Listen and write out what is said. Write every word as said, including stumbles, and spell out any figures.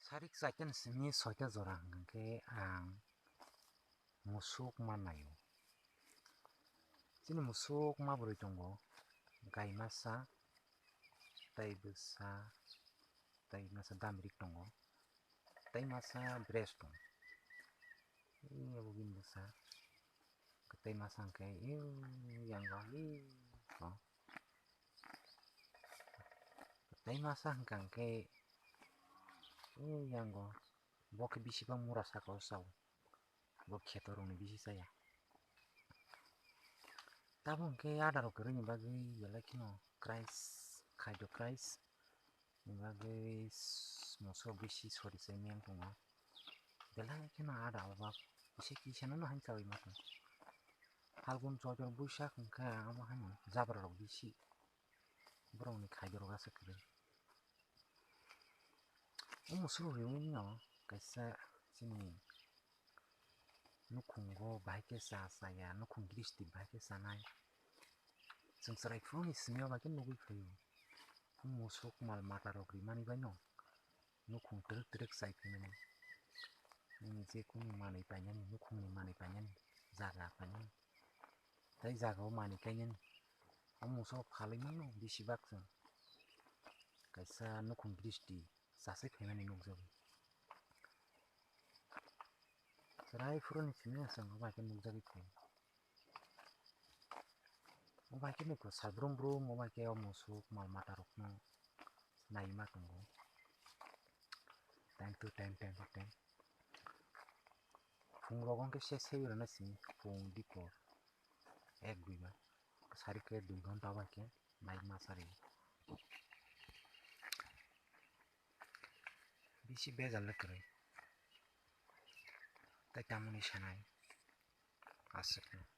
Tarik chaita ni simi soita jora hwnkhe ang musuk ma naio. Chini musuk ma bwrwi tongo, gai masa, tei bwsa, tei masa damirik tongo, tei masa bres tongo. Ee, abo bini bwsa. Tei masa hwnkhe, ee, yango, ee, o. Tei masa hwnkha hwnkhe, ee, yango. Bo khe bisi bang mura saka o chao. Bo kheto rokni bisi chaya. Tamo hwnkhe adaro kwrwini bagwi belai kheno krais, khaido krais. Ni bagwi s-, moso bisi sori chai miyang tongo. Belai kheno ada obak. Bisi kisa no hai chawi ma tong. Phalgun, Choitor, Buisak hwnkhe abo haino jabra rok bisi. Borokni khaido rok aswk kwrwi. O musuk rwui no kaisa chini nukhungo bahai khe cha chaya, nukhung gristi bahai khe chanai. Chwng chwrai phuru ni simi o bai khe nugui phaio. O musuk mal mata rok rimani bai no nukhung twrwk twrwk chai phaimani. Nini je kunu manwi painani, nukhungni manwi painani, jaga painani. Tei jaga o manwi kainani. O musuk phalwi mano bisi bak chwng. Kaisa nukhung gristi. Chasai phaimani nukjago. Chwrai phuru ni simi aswk obo hai khe nukjagwi phaio. Obo hai khe nukho sal brum brum, obo hai khe o musuk mal mata rokno naiwi ma tongo. Time to time, time to time. Phung rogo hwnkhe se swi rwna simi phung dikor ek dui ba. Sari khe dui ghonta bai khe nai ma sari. Bisi bejal le kwrwi. Tai tamoni sanai aswk no.